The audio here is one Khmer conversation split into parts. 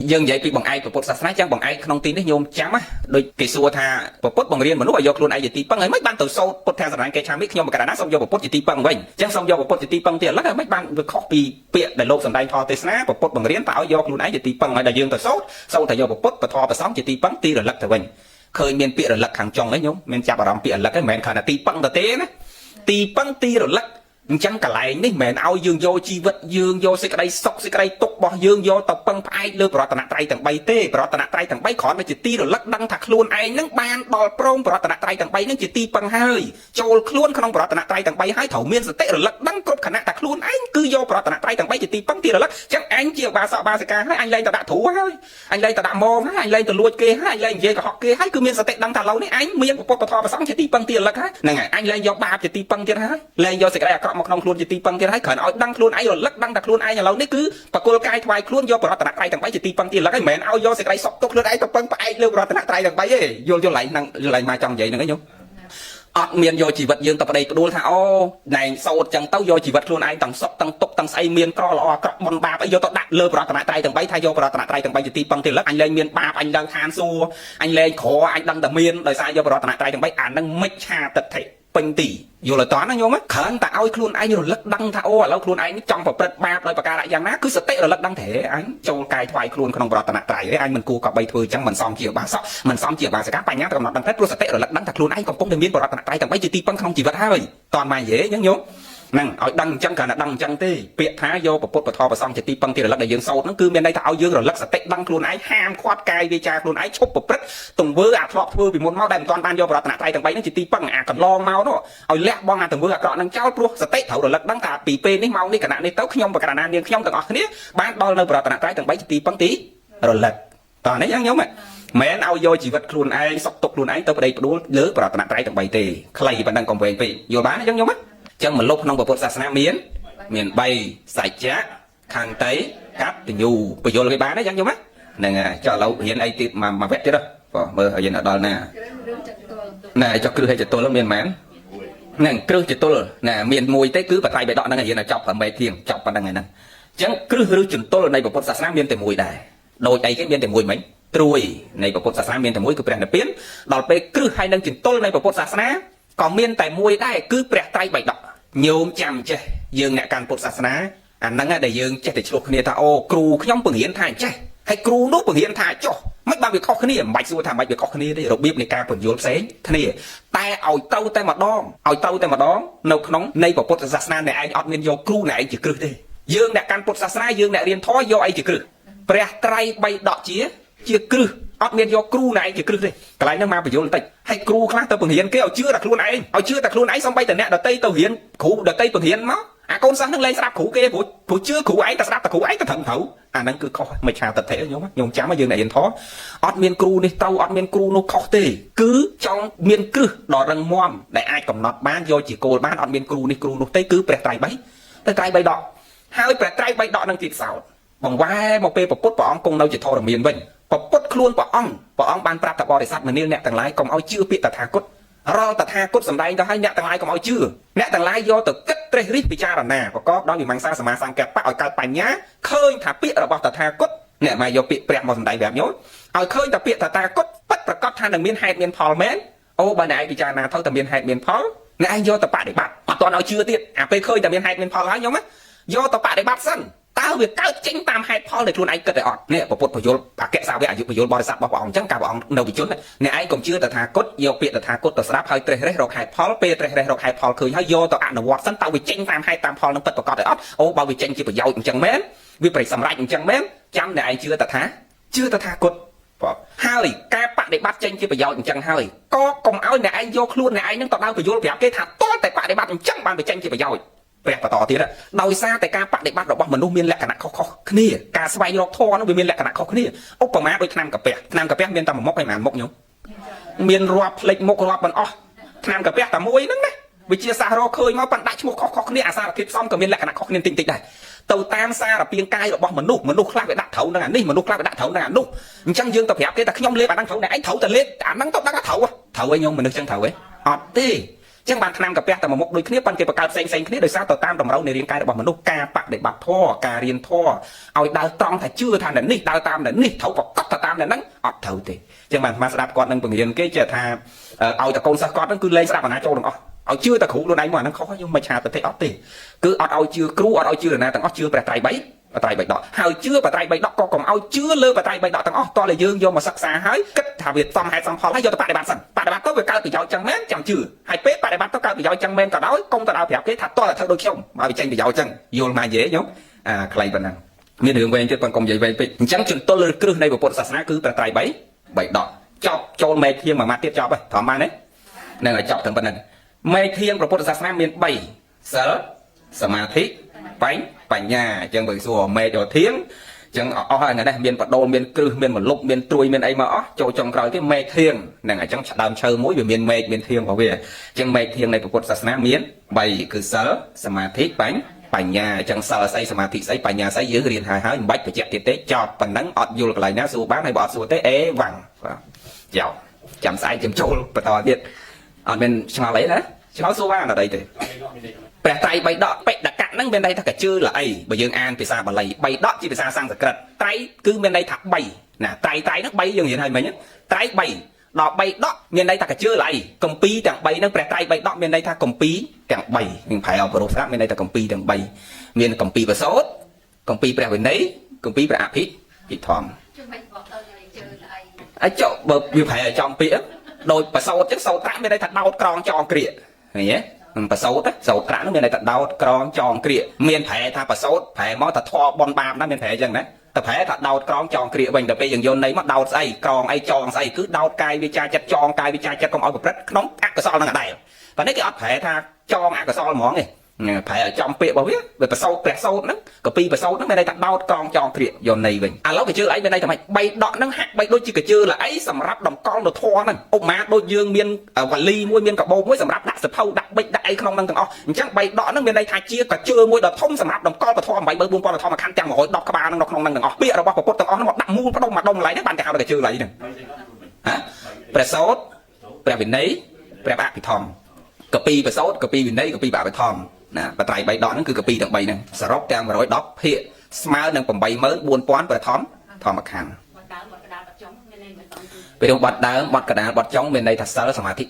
យើងនិយាយពីបង្អែកពុទ្ធសាសនាចឹងបង្អែកក្នុងទីនេះញោមចាំណាដូចគេសួរថាពុទ្ធបង្រៀនមនុស្សឲ្យយកខ្លួនឯងជាទីពឹងហើយមិនបានទៅសូត្រពុទ្ធសាសនាគេឆាមីខ្ញុំបកណាសូមយកពុទ្ធជាទីពឹងវិញចឹងសូមយកពុទ្ធជាទីពឹងទៀតឥឡូវហើយមិនបានវាខុសពីពាក្យដែលលោកសម្ដែងធម៌ទេសនាពុទ្ធបង្រៀនតែឲ្យយកខ្លួនឯងជាទីពឹងហើយដល់យើងទៅសូត្រសូត្រតែយកពុទ្ធពធប្រសងជាទីពឹងទីរលឹកទៅវិញឃើញមានពាក្យរលឹកខាងចុងហ្នឹងញោមមានចាប់អារម្មណ៍ពាក្យរលឹកហ្នឹងមិនមែនគ្រាន់តែទីពឹងទៅទេណាទីពឹងទីរលឹកអញ្ចឹងកន្លែងនេះមិនមែនឲ្យយើងយកជីវិតយើងយកសេចក្តីសុខសេចក្តីទុក្ខរបស់យើងយកទៅពឹងផ្អែកលើប្រតនត្រ័យទាំង3ទេប្រតនត្រ័យទាំង3គ្រាន់តែជាទីរលឹកដឹងថាខ្លួនឯងនឹងបានដល់ព្រមប្រតនត្រ័យទាំង3នឹងជាទីពឹងហើយចូលខ្លួនក្នុងប្រតនត្រ័យទាំង3ហើយត្រូវមានសតិរលឹកដឹងគ្រប់ខណៈថាខ្លួនឯងគឺយកប្រតនត្រ័យទាំង3ជាទីពឹងទីរលឹកអញ្ចឹងអញជាបាសកបាសិកាហើយអញលែងទៅដាក់ទ្រូហើយអញលែងទៅដាក់មងហើយអញលែងទៅលួចគេហើយអញលែងនិយាយកុហកគេហើយគឺមានសតិដឹងថាឡូវនេះអញមានពុទ្ធពធប្រសងជាទីពឹងទីរលឹកហើយហ្នឹងហើយអញលែងយកបាបជាទីពឹងទៀតហើយលែងយកសេចក្តីអាក្រក់មកក្នុងខ្លួនជាទីពឹងទៀតហើយគ្រាន់ឲ្យដឹងខ្លួនឯងរលឹកដឹងថាខ្លួនឯងឥឡូវនេះគឺបកគលកាយថ្វាយខ្លួនយកប្រតនត្រ័យទាំង3ជាទីពឹងទីរលឹកហើយមិនមែនឲ្យយកសេចក្តីសុខទុក្ខខ្លួនឯងទៅពឹងផ្អែកលើប្រតនត្រ័យទាំង3ទេយល់យល់ឡែងហ្នឹងយល់ឡែងមកចង់និយាយហ្នឹងឯងញោមអត់មានយកជីវិតយើងទៅប្តីផ្ដួលថាអូណែងសោតចឹងទៅយកជីវិតខ្លួនឯងទាំងសុខទាំងទុក្ខទាំងស្អីមានក្រល្អអាក្រក់មុនបាបអីយកទៅដាក់លើប្រតនត្រ័យទាំង3ថាយកប្រតនត្រ័យទាំង3ជាទីពឹងទីរលឹកអញលែងមានបាបអញឡើងឋានសួគ៌អញលែងក្រអញដឹងតែមានដោយសារយកប្រតនត្រ័យទាំង3អាហ្នឹងមិច្ឆាទិដ្ឋិពេញទីយល់អត់តណាញោមគ្រាន់តែឲ្យខ្លួនឯងរលឹកដឹងថាអូឥឡូវខ្លួនឯងនេះចង់ប្រព្រឹត្តបាបដោយប្រការៈយ៉ាងណាគឺសតិរលឹកដឹងទេអញចូលកាយថ្វាយខ្លួនក្នុងប្រតនត្រ័យទេអញមិនគួរក៏បីធ្វើចឹងមិនសមជាបាសកមិនសមជាបាសិកាបញ្ញាកំណត់ដឹងទេព្រោះសតិរលឹកដឹងថាខ្លួនឯងកំពុងតែមានប្រតនត្រ័យទាំង3ជាទីពឹងក្នុងជីវិតហើយតន់មកនិយាយចឹងញោមហ្នឹងឲ្យដឹងអញ្ចឹងគ្រាន់តែដឹងអញ្ចឹងទេពាក្យថាយកពុទ្ធពធប្រសងជាទីពឹងទីរលឹកដែលយើងសូត្រហ្នឹងគឺមានន័យថាឲ្យយើងរលឹកសតិដឹងខ្លួនឯងហាមឃាត់កាយវាចាខ្លួនឯងឈប់ប្រព្រឹត្តទង្វើអាធ្លាប់ធ្វើពីមុនមកដែលមិនទាន់បានយកប្រតនត្រ័យទាំង3ហ្នឹងជាទីពឹងអាកន្លងមកនោះឲ្យលះបង់អាទង្វើអាក្រក់ហ្នឹងចោលព្រោះសតិត្រូវរលឹកដឹងថាពីពេលនេះម៉ោងនេះគណៈនេះទៅខ្ញុំបកណ្ណានាងខ្ញុំទាំងអស់គ្នាបានដល់នៅប្រតនត្រ័យទាំង3ជាទីពឹងទីរលឹកតោះនេះយ៉ាងញោមមិនឲ្យយកជីវិតខ្លួនឯងសុខទុក្ខខ្លួនឯងទៅប្តីផ្ដួលលើប្រតនត្រ័យទាំង3ទេខ្លីប៉ុណ្ណឹងកុំវែងពេកយល់បានអញ្ចឹងញោមចឹងមលុបក្នុងពុទ្ធសាសនាមាន3សច្ចៈខន្តីកតញ្ញូពយល់គេបានទេចឹងយល់ហ្នឹងហើយចុះឥឡូវរៀនអីទៀតមួយវគ្គទៀតបងមើលរៀនដល់ណាណែចុះគ្រឹះឲ្យចតុលមានប៉ុន្មានហ្នឹងគ្រឹះចតុលណាមានមួយទេគឺបត្រៃបិដកហ្នឹងរៀនឲ្យចប់8ធៀងចប់ប៉ុណ្្នឹងហើយហ្នឹងចឹងគ្រឹះឬចន្ទុលនៃពុទ្ធសាសនាមានតែមួយដែរដូចអីគេមានតែមួយមិញត្រួយនៃពុទ្ធសាសនាមានតែមួយគឺព្រះនិព្វានដល់ពេលគ្រឹះហើយនឹងចន្ទុលនៃពុទ្ធសាសនាក៏មានតែមួយដែរគឺព្រះត្រៃបិដកញោមចាំចេះយើងអ្នកកាន់ពុទ្ធសាសនាអាហ្នឹងដែលយើងចេះតែឆ្លោះគ្នាថាអូគ្រូខ្ញុំបង្រៀនថាចេះហើយគ្រូនោះបង្រៀនថាចុះមិនបានវាខុសគ្នាមិនបាច់សួរថាមិនវាខុសគ្នាទេរបៀបនៃការបញ្យល់ផ្សេងគ្នាតែឲ្យត្រូវតែម្ដងឲ្យត្រូវតែម្ដងនៅក្នុងនៃពុទ្ធសាសនាអ្នកឯងអត់មានយកគ្រូអ្នកឯងជាគ្រឹះទេយើងអ្នកកាន់ពុទ្ធសាសនាយើងអ្នករៀនធម៌យកអីជាគ្រឹះព្រះត្រៃបិដកជាគ្រឹះអត់មានយកគ្រូអ្នកឯងជាគ្រឹះទេកន្លែងហ្នឹងមកបញ្យល់បន្តិចហើយគ្រូខ្លះទៅបង្រៀនគេឲ្យជឿតែខ្លួនឯងឲ្យជឿតែខ្លួនឯងសំបីតែអ្នកដតីទៅរៀនគ្រូដតីបង្រៀនមកអាកូនសិស្សនឹងលែងស្ដាប់គ្រូគេព្រោះជឿគ្រូឯងតែស្ដាប់តែគ្រូឯងទៅត្រឹមត្រូវអាហ្នឹងគឺខុសមិច្ឆាទិដ្ឋិញោមញោមចាំយើងអ្នករៀនធម៌អត់មានគ្រូនេះត្រូវអត់មានគ្រូនោះខុសទេគឺចង់មានគ្រឹះដ៏រឹងមាំដែលអាចកំណត់បានយកជាគោលបានអត់មានគ្រូនេះគ្រូនោះទេគឺព្រះត្រៃបីតែត្រៃបីដកហើយព្រះត្រៃបីដកនឹងទៀតសោតបង្វែរមកពេលពុទ្ធព្រះអង្គគង់នៅជាធរមានវិញពពុទ្ធខ្លួនព្រះអង្គព្រះអង្គបានប្រាប់តបរិស័ទមនាលអ្នកទាំងឡាយកុំឲ្យជឿពាក្យតថាគតរាល់តថាគតសម្ដែងទៅឲ្យអ្នកទាំងឡាយកុំឲ្យជឿអ្នកទាំងឡាយយកទៅគិតត្រេះរិះពិចារណាប្រកបដោយវិមង្សាសមាសង្កបៈឲ្យកើតបញ្ញាឃើញថាពាក្យរបស់តថាគតអ្នកមកយកពាក្យព្រះមកសម្ដែងប្រាប់ញោមឲ្យឃើញថាពាក្យតថាគតពិតប្រកបថានឹងមានហេតុមានផលមែនអូបើអ្នកឯងពិចារណាទៅតែមានហេតុមានផលអ្នកឯងយកទៅបដិបត្តិអត់ទាន់ឲ្យជឿទៀតអាពេលឃើញតែមានហេតុមានផលហើយញោមយកទៅបដិបត្តិសិនតើវាកើតចេញតាមហេតុផលដែលខ្លួនឯងគិតតែអត់នេះពុទ្ធពយល់អគ្គសាវកអាយុពយល់បរិស័ទរបស់ព្រះអង្គអញ្ចឹងកាលព្រះអង្គនៅវិជនអ្នកឯងកុំជឿតថាគតយកពាក្យតថាគតទៅស្ដាប់ហើយត្រេះរិះរកហេតុផលពេលត្រេះរិះរកហេតុផលឃើញហើយយកទៅអនុវត្តសិនតើវាចេញតាមហេតុតាមផលនឹងពិតប្រាកដតែអត់អូបើវាចេញជាប្រយោជន៍អញ្ចឹងមែនវាប្រសម្រេចអញ្ចឹងមែនចាំអ្នកឯងជឿតថាជឿតថាគតហើយការបដិបត្តិចេញជាប្រយោជន៍អញ្ចឹងហើយក៏កុំឲ្យអ្នកឯងយកខ្លួនអ្នកឯងនឹងទៅដើរពយល់ប្រាប់គេថាតើតែបដិបត្តិអញ្ចឹងបានវាចេញជាប្រយោជន៍ព្រះបន្តទៀតដោយសារតែការបដិបត្តិរបស់មនុស្សមានលក្ខណៈខុសៗគ្នាការស្វែងរកធម៌នោះវាមានលក្ខណៈខុសគ្នាឧបមាដូចថ្នាំកាពះថ្នាំកាពះមានតែមួយមុខឯងមិនមុខញោមមានរាប់ផ្លេចមុខរាប់មិនអស់ថ្នាំកាពះតែមួយហ្នឹងណាវិជាសាស្ត្ររកឃើញមកប៉ាន់ដាក់ឈ្មោះខុសៗគ្នាអាសារធាតុផ្សំក៏មានលក្ខណៈខុសគ្នាតិចតិចដែរទៅតាមសារពាង្គកាយរបស់មនុស្សមនុស្សខ្លះវាដាក់ត្រូវនឹងអានេះមនុស្សខ្លះវាដាក់ត្រូវនឹងអានោះអញ្ចឹងយើងទៅប្រាប់គេថាខ្ញុំលេបអាហ្នឹងត្រូវអ្នកឯងត្រូវតែលេបអាហ្នឹងទៅដឹងថាត្រូវត្រូវឯងញោមមនុស្សចឹងត្រូវឯងអត់ទេ ចឹងបានថ្នាំកាពះតែមួយមុខដូចគ្នាប៉ុន្តែគេបង្កើតផ្សេងផ្សេងគ្នាដោយសារទៅតាមតម្រូវនៃរាងកាយរបស់មនុស្សការបដិបត្តិធម៌ការរៀនធម៌ឲ្យដើរត្រង់ថាជឿថាអ្នកនេះដើរតាមអ្នកនេះត្រូវប្រកបទៅតាមអ្នកហ្នឹងអត់ត្រូវទេចឹងបានអាត្មាស្ដាប់គាត់នឹងបង្រៀនគេចេះថាឲ្យតែកូនសិស្សគាត់ហ្នឹងគឺលែងស្ដាប់អាណាចូលទាំងអស់ឲ្យជឿតែគ្រូខ្លួនឯងមកអាហ្នឹងខុសខ្ញុំមិនឆាតទេអត់ទេគឺអត់ឲ្យជឿគ្រូអត់ឲ្យជឿនរណាទាំងអស់ជឿព្រះត្រៃបីបត្រៃបីដកហើយជឿបត្រៃបីដកក៏កុំឲ្យជឿលើបត្រៃបីដកទាំងអស់តោះតែយើងយកមកសិក្សាហើយគិតថាវាសមហេតុសមផលហើយយកទៅបដិបត្តិសិនបដិបត្តិទៅវាកើតប្រយោជន៍ចឹងមែនចាំជឿហើយពេលបដិបត្តិទៅកើតប្រយោជន៍ចឹងមែនក៏ដោយកុំទៅដល់ប្រាប់គេថាតោះតែធ្វើដូចខ្ញុំមកវាចេញប្រយោជន៍ចឹងយល់មកនិយាយខ្ញុំអាខ្លីប៉ុណ្ណឹងមានរឿងវែងទៀតប៉ុន្តែកុំនិយាយវែងពេកអញ្ចឹងជន្ទល់ឬគ្រឹះនៃពុទ្ធសាសនាគឺព្រះត្រៃបីបីដកចប់ចូលមេធៀងមួយម៉ាត់ទៀតចប់ហើយត្រង់បានទេនឹងឲ្យចប់ត្រឹមប៉ុណ្ណឹងមេធៀងពុទ្ធសាសនាមាន3សិលសមាធិបញ្ញាអញ្ចឹងបើសួរមេធធៀងអញ្ចឹងអស់ហើយថ្ងៃនេះមានបដូលមានគ្រឹះមានមលុបមានត្រួយមានអីមកអស់ចូលចុងក្រោយគេមេធៀងហ្នឹងអញ្ចឹងដើមឈើមួយវាមានមេឃមានធៀងរបស់វាអញ្ចឹងមេធៀងនៃពុទ្ធសាសនាមាន3គឺសិលសមាធិបញ្ញាអញ្ចឹងសិលស្អីសមាធិស្អីបញ្ញាស្អីយើងរៀនហើយហើយមិនបាច់បញ្ជាក់ទៀតទេចប់ប៉ុណ្ណឹងអត់យល់កន្លែងណាសួរបានហើយបើអត់សួរទេអេវ៉ាំងបាទចប់ចាំស្អែកខ្ញុំចូលបន្តទៀតអត់មានឆ្ងល់អីណាឆ្ងល់សួរបានអត់អីទេព្រះត្រៃបីដកបិដកៈហ្នឹងមានន័យថាកជឿល្អីបើយើងអានភាសាបាលីបីដកជាភាសាសំស្ក្រឹតត្រៃគឺមានន័យថា3ណាត្រៃត្រៃហ្នឹង3យើងរៀនហើយមិញត្រៃ3ដល់3ដកមានន័យថាកជឿល្អីកំពីទាំង3ហ្នឹងព្រះត្រៃបីដកមានន័យថាកំពីទាំង3នឹងប្រែអបរោះស្រាប់មានន័យថាកំពីទាំង3មានកំពីប្រសូតកំពីព្រះវិន័យកំពីព្រះអភិភិធម្មអាចចុះបើវាប្រែឲ្យចំពាក្យដោយប្រសូតចឹងសោត្រៈមានន័យថាដោតក្រងចងគ្រាឃើញទេប្រសូតសោត្រៈនោះមានន័យថាដោតក្រងចងគ្រាមានប្រែថាប្រសូតប្រែមកថាធរបនបាបណាមានប្រែចឹងណាតែប្រែថាដោតក្រងចងគ្រាវិញដល់ពេលយើងយល់ន័យមកដោតស្អីក្រងអីចងស្អីគឺដោតកាយវាចាចិត្តចងកាយវាចាចិត្តកុំឲ្យប្រព្រឹត្តក្នុងអកុសលនឹងអដែរតែនេះគេអត់ប្រែថាចងអកុសលហ្មងទេប្រែឲ្យចំពាក្យរបស់វាវាប្រសូតព្រះសូតហ្នឹងក៏ពីប្រសូតហ្នឹងមានន័យថាដោតក្រងចងគ្រាយល់ន័យវិញឥឡូវកជើល្អីមានន័យថាម៉េចបីដកហ្នឹងហាក់បីដូចជាកជើល្អីសម្រាប់តម្កល់នៅធរហ្នឹងឧបមាដូចយើងមានវ៉ាលីមួយមានកបោមួយសម្រាប់ដាក់សភៅដាក់បិចដាក់អីក្នុងហ្នឹងទាំងអស់អញ្ចឹងបីដកហ្នឹងមានន័យថាជាកជើមួយដ៏ធំសម្រាប់តម្កល់ពធ8 4000ធម្មខណ្ឌទាំង110ក្បាលហ្នឹងនៅក្នុងហ្នឹងទាំងអស់ពាក្យរបស់ពុទ្ធទាំងអស់ហ្នឹងមកដាក់មូលផ្ដុំមកដុំកន្លែងហ្នឹងបានគេហៅថាកជើល្អីហ្នឹងហ៎ព្រះសូតព្រះវិន័យព្រះអភិធម្មកពីប្រសូតកពីវិន័យកពីអភិធម្មណាបត្រៃបីដកហ្នឹងគឺកពីទាំង3ហ្នឹងសរុបទាំង110ភាគស្មើនឹង84000ព្រះធម្មធម្មខណ្ឌពេលបត់ដើមបត់កដាលបត់ចុងមានន័យថាសិលសមាធិ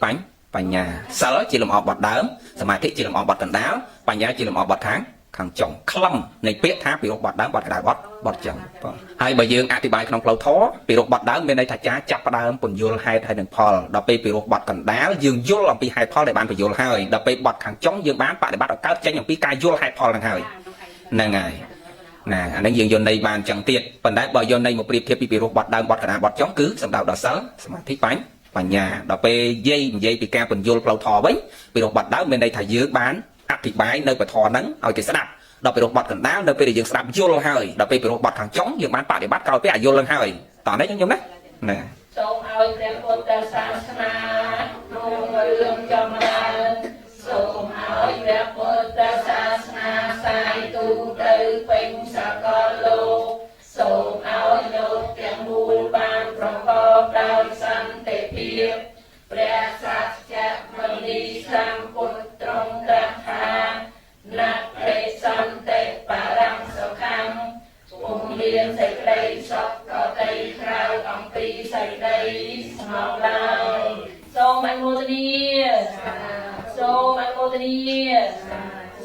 បញ្ញាសិលជាលំអបត់ដើមសមាធិជាលំអបត់កណ្ដាលបញ្ញាជាលំអបត់ខាងខាងចុងខ្លឹមនៃពាក្យថាពីរោះបត់ដើមបត់កណ្ដាលបត់បត់ចុងហើយបើយើងអធិប្បាយក្នុងផ្លូវធម៌ពីរោះបត់ដើមមានន័យថាចាចាប់ផ្ដើមពន្យល់ហេតុហើយនឹងផលដល់ពេលពីរោះបត់កណ្ដាលយើងយល់អំពីហេតុផលដែលបានពន្យល់ហើយដល់ពេលបត់ខាងចុងយើងបានបដិបត្តិឲ្យកើតចេញអំពីការយល់ហេតុផលហ្នឹងហើយហ្នឹងហើយណាអានេះយើងយល់ន័យបានចឹងទៀតប៉ុន្តែបើយល់ន័យមកប្រៀបធៀបពីពីរោះបត់ដើមបត់កណ្ដាលបត់ចុងគឺសំដៅដល់សិលសមាធិបញ្ញាដល់ពេលនិយាយពីការពន្យល់ផ្លូវធម៌វិញពីរោះបត់ដើមមានន័យថាយើងបានអធិប្បាយនៅពធហ្នឹងឲ្យគេស្ដាប់ដល់ពេលរោះបត់កណ្ដាលនៅពេលដែលយើងស្ដាប់យល់ហើយដល់ពេលពីរោះបត់ខាងចុងយើងបានបដិបត្តិក្រោយពេលអាយល់នឹងហើយតោះនេះខ្ញុំណាណា សូមឲ្យព្រះពុទ្ធសាសនារុងរឿងចម្រើនសូមឲ្យព្រះពុទ្ធសាសនាផ្សាយទូទៅពេញសកលលោកសូមឲ្យលោកទាំងមូលបានប្រកបដោយសន្តិភាពព្រះសច្ចមនីសម្ពុទ្ធទ្រង់ត្រាស់ថានតិសន្តិបរំសុខំពុំមានសេចក្តីសុខក៏តីក្រៅអំពីសេចក្តីស្ងប់ឡើយសូមអនុមោទនាសូមអនុមោទនា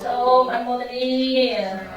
សូមអនុមោទនា